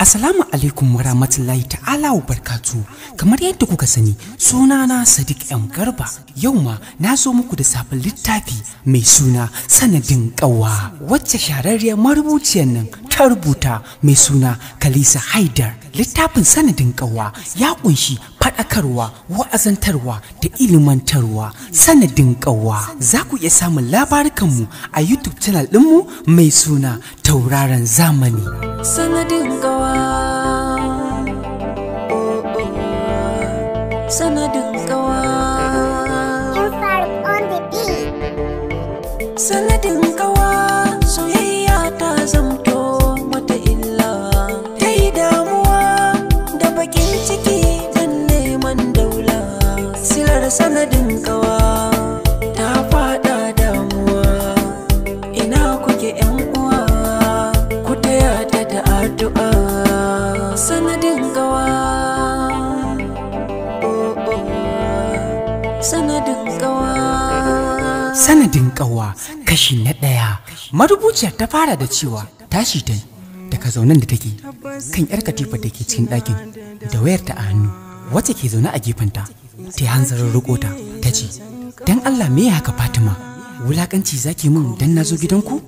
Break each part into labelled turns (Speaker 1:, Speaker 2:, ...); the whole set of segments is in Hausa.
Speaker 1: Assalamu alaikum wa rahmatullahi ta'ala wa barkatu. Kamar yadda kuka sani, sunana Sadiq M Garba. Yau ma na zo muku da sabon littafi mai suna Sanadin Ƙawa, wacce shahararriyar marubuciyar nan ta rubuta mai suna Kalisa Haidar. Littafin Sanadin Ƙawa ya kunshi faɗakarwa, wa'azantarwa da ilimantarwa. Sanadin Ƙawa. Za ku iya samun labarukanmu a YouTube channel ɗinmu mai suna Tauraron Zamani.
Speaker 2: Sanadin ƙawa, oh, oh. Sanadin ƙawa,
Speaker 3: Faruk on the beat.
Speaker 2: Sanadin ƙawa, soyayya ta zamto mata illa. Ta yi damuwa da bakin ciki don neman daula. Silar sanadin ƙawa ta fada damuwa. Ina kuke 'yan uwa, ku taya ta da addu'a. Sanadin ƙawa, oh, oh. Sanadin ƙawa.
Speaker 1: Sanadin Ƙawa kashi na ɗaya. Marubuciyar ta fara da cewa tashi ta yi daga zaunen da take kan 'yar katifar da ke cikin ɗakin da wayarta a hannu, wacce ke zaune a gefenta ta yi hanzarin riƙo ta, ta ce, "Don Allah, me ya haka, Fatima? Wulaƙanci zaki min don na zo gidanku?"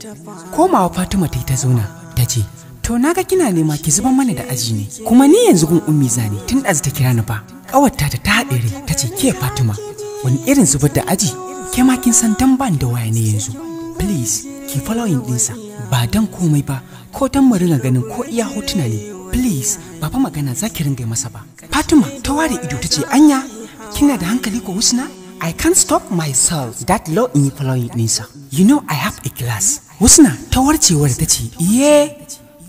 Speaker 1: Komawa Fatima ta yi ta zauna, ta ce, "To, na ga kina nema ki zuba mana da aji ne, kuma ni yanzu gun Ummi zane, tun ɗazu ta kira ni fa." Ƙawarta ta haɗe rai, ta ce, "Ke Fatima, wani irin zubar da aji? Ke ma kin san dan ban da waya ne yanzu. Please ki following ɗinsa, ba dan komai ba, ko dan mu ringa ganin ko iya hotuna ne. Please, ba fa magana za ki ringa masa ba." Fatima ta ware ido, ta ce, "Anya kina da hankali ko, Husna? I can't stop myself that low in following ɗinsa. You know I have a class." Husna ta warcewar, ta ce, "Iye,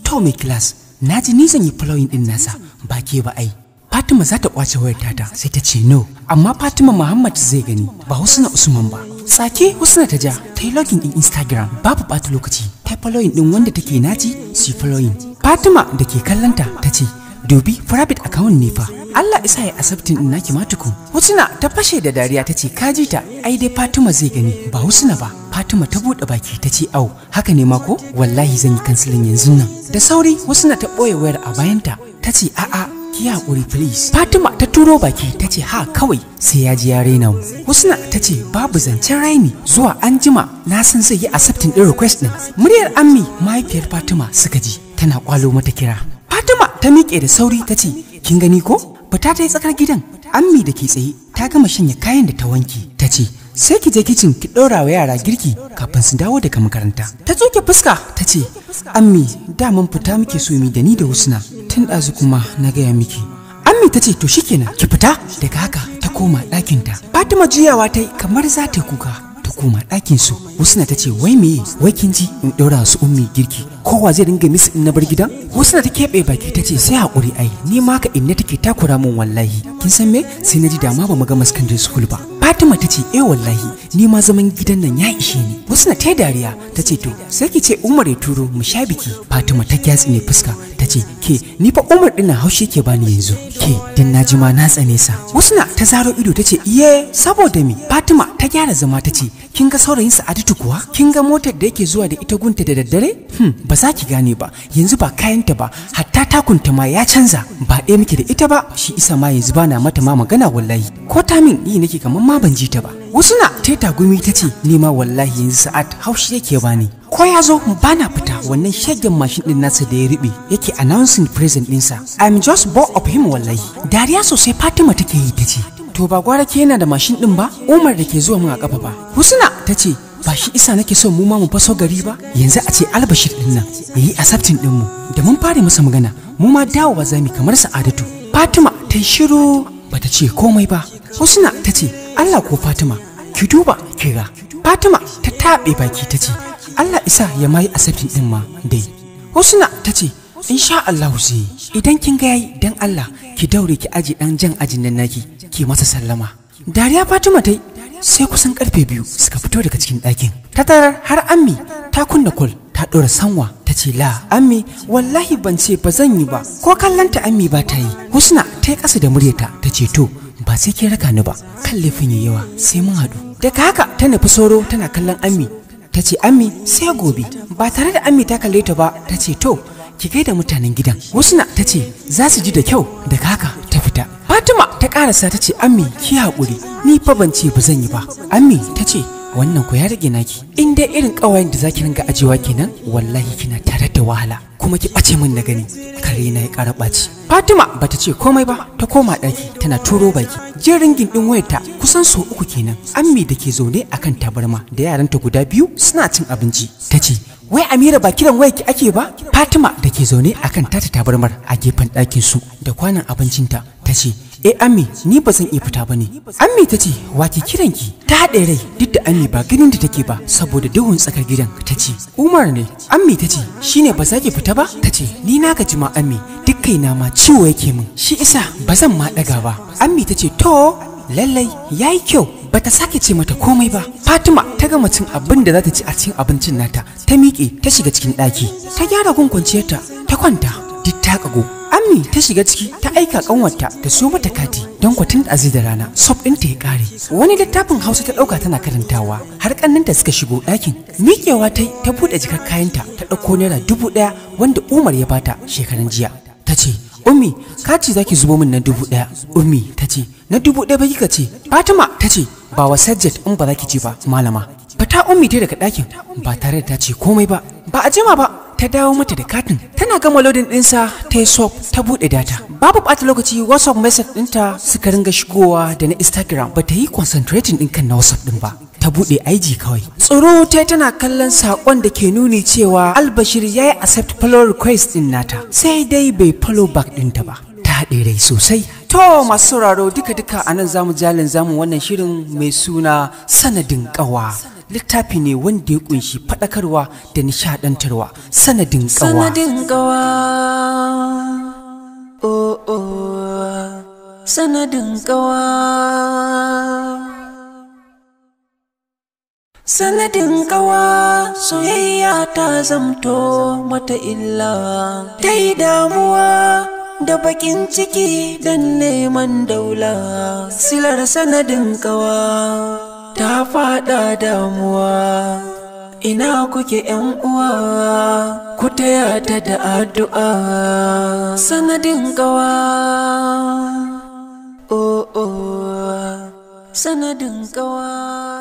Speaker 1: to mai class? Na ji ni zan yi following ɗin nasa, ba ke ba ai." Fatima za ta kwace wayar tata, sai ta ce, "No, amma Fatima Muhammad zai gani, ba Husna Usman ba." Sake Husna ta ja, ta yi login din Instagram, babu ɓata lokaci, ta yi following din wanda take naci su yi following. Fatima da ke kallonta ta ce, "Dubi, private account ne fa. Allah isa ya accepting din naki ma tukun." Husna ta fashe da dariya, ta ce, "Kaji ta, ai dai Fatima zai gani, ba Husna ba." Fatima ta buɗe baki, ta ce, "Au, haka ne ma ko? Wallahi zan yi cancelling yanzu nan." Da sauri Husna ta ɓoye wayar a bayanta, ta ce, "A'a, ki haƙuri please." Fatima ta turo baki, ta ce, "Ha kawai sai ya ji ya raina mu." Husna ta ce, "Babu zancen raini, zuwa an jima na san zai yi accepting ɗin request ɗin." Muryar Ammi, mahaifiyar Fatima, suka ji tana kwalo mata kira. Fatima ta miƙe da sauri, ta ce, "Kin gani ko?" Fita ta yi tsakar gidan. Ammi da ke tsaye ta gama shanya kayan da ta wanke, ta ce, "Sai ki je kicin ki ɗora wa yara girki kafin su dawo daga makaranta." Ta tsoke fuska, ta ce, "Ammi, daman fita muke so mi da ni da Husna tun ɗazu, kuma na gaya miki." Ammi ta ce, "To shikenan, ki fita." Daga haka ta koma ɗakinta. Fatima juyawa ta yi kamar za ta yi kuka, ta koma ɗakin su. Husna ta ce, "Wai me? Wai kin ji, in ɗora su Ummi girki, kowa zai dinga musu in na bar gidan?" Husna ta keɓe baki, ta ce, "Sai haƙuri ai, ni ma ka inna take takura min wallahi. Kin san me? Sai na ji dama ba mu gama secondary school ba." Fatima ta ce, "Eh wallahi, ni ma zaman gidan nan ya ishe ni." Husna ta yi dariya, ta ce, "To sai ki ce Umar ya turo mu sha biki." Fatima ta gyatsi ne fuska, ta ce, "Ke, ni fa Umar ɗin nan haushi ke bani yanzu. Ke, dan na ji ma na tsane sa." Husna ta zaro ido, ta ce, "Iye, saboda me?" Fatima ta gyara zama, ta ce, "Kin ga saurayin Sa'adatu kuwa? Kin ga motar da yake zuwa da ita gunta da daddare? Ba za ki gane ba. Yanzu ba kayanta ba, hatta takunta ma ya canza. Ba ɗaya muke da ita ba, shi isa ma yanzu bana mata ma magana wallahi. Ko ta min yi nake kamar ma ban ji ta ba." Husna ta yi tagumi, ta ce, "Ni ma wallahi yanzu Sa'ad haushi yake bani. Ko ya zo bana fita, wannan shaggen mashin din nasa da ya riɓe yake announcing present ɗinsa. I'm just bored of him wallahi." Dariya sosai Fatima take yi, ta ce, "To ba gwara ke yana da mashin ɗin ba, Umar da ke zuwa mun a kafa ba." Husna ta ce, "Ba shi isa nake son mu ma mu faso gari ba. Yanzu a ce Albashir ɗin nan ya yi accepting ɗin mu, da mun fara masa magana, mu ma dawowa zami kamar Sa'adatu." Fatima ta yi shiru, bata ce komai ba. Husna ta ce, "Allah ko Fatima, ki duba ki ga." Fatima ta taɓe baki, ta ce, "Allah isa ya ma yi accepting ɗin ma dai." Husna ta ce, "Insha Allah zai yi. Idan kin ga yayi, dan Allah ki daure ki aji dan jan ajin nan naki, ki masa sallama." Dariya Fatima ta yi. Sai kusan karfe 2 suka fito daga cikin ɗakin. Ta tarar har Ammi ta kunna kwal, ta ɗora sanwa. Ta ce, "La Ammi, wallahi ban ce ba zan yi ba." Ko kallonta Ammi ba ta yi. Husna ta yi ƙasa da muryarta, ta ce, "To ba sai kin raka ni ba, kan laifin ya yawa, sai mun haɗu." Daga haka ta nufi soro tana kallon Ammi, ta ce, "Ammi, sai gobe." Ba tare da Ammi ta kalle ta ba, ta ce, "To." Ki gaida mutanen gidan. Husna ta ce za su ji da kyau. Daga haka ta fita. Fatima ta karasa ta ce, Ammi ki haƙuri, ni fa ban ce ba zan yi ba. Ammi ta ce, wannan ku ya rage naki, in dai irin ƙawayen da zaki ringa ajewa kenan, wallahi kina tare da wahala, kuma ki ɓace min na gani. Kare na ya ƙara ɓaci. Fatima bata ce komai ba, ta koma ɗaki tana turo baki. Jin ringin ɗin wayarta kusan sau 3 kenan. Ammi da ke zaune akan tabarma da yaranta guda 2 suna cin abinci, ta ce, wai Amira ba kiran wayarki ake ba? Fatima da ke zaune akan tata tabarmar a gefen ɗakin su da kwanon abincinta ta ce, eh Ammi, ni ba zan iya fita ba ne. Ammi ta ce, wa ke kiranki? Ta haɗe rai duk da Ammi ba ganin da take ba saboda duhun tsakar gidan. Ta ce, Umar ne. Ammi ta ce, shine ba za ki fita ba? Ta ce, ni na gaji ma Ammi, duk kaina ma ciwo yake min, shi isa ba zan ma ɗaga ba. Ammi ta ce, to lallai yayi kyau. Bata sake ce mata komai ba. Fatima ta gama cin abin da za ta ci a cikin abincin nata, ta miƙe ta shiga cikin ɗaki, ta gyara gun kwanciyarta, ta kwanta duk ta ƙago. Ammi ta shiga ciki ta aika ƙanwarta ta siyo mata kati don kwatin da da rana sof ɗinta ya ƙare. Wani littafin Hausa ta ɗauka tana karantawa har ƙannenta suka shigo ɗakin. Miƙewa ta ta buɗe jikar kayanta ta ɗauko naira 1000 wanda Umar ya bata shekaran jiya. Ta ce, Ummi, kati zaki zubo min na 1000. Ummi ta ce, na 1000 ba kika ce? Fatima ta ce, ba wa Sajjat in ba za ki ji ba malama. Fata Ummi ta daga ɗakin ba tare da ta ce komai ba. Ba a jima ba ta dawo mata da katin. Tana gama loading ɗinsa ta yi swap ta buɗe data. Babu ɓata lokaci WhatsApp message ɗinta suka ringa shigowa da na Instagram. Ba ta yi concentrating ɗin kan na WhatsApp ɗin ba. Ta buɗe IG kawai. Tsoro ta tana kallon saƙon da ke nuni cewa Albashir ya yi accept follow request ɗin nata. Sai dai bai follow back ɗinta ba. Ta haɗe rai sosai. To masu sauraro duka-duka a nan zamu jalin zamu wannan shirin mai suna Sanadin Ƙawa. Littafi ne wanda ya kunshi faɗakarwa da nishaɗantarwa. Sanadin Ƙawa.
Speaker 2: Sanadin ƙawa. Oh oh. Sanadin ƙawa. Sanadin ƙawa soyayya ta zamto mata illa. Ta yi damuwa da bakin ciki don neman daula. Silar sanadin ƙawa ta faɗa damuwa. Ina kuke yan uwa, ku taya ta da addu'a. Sanadin ƙawa. Oh oh. Sanadin ƙawa.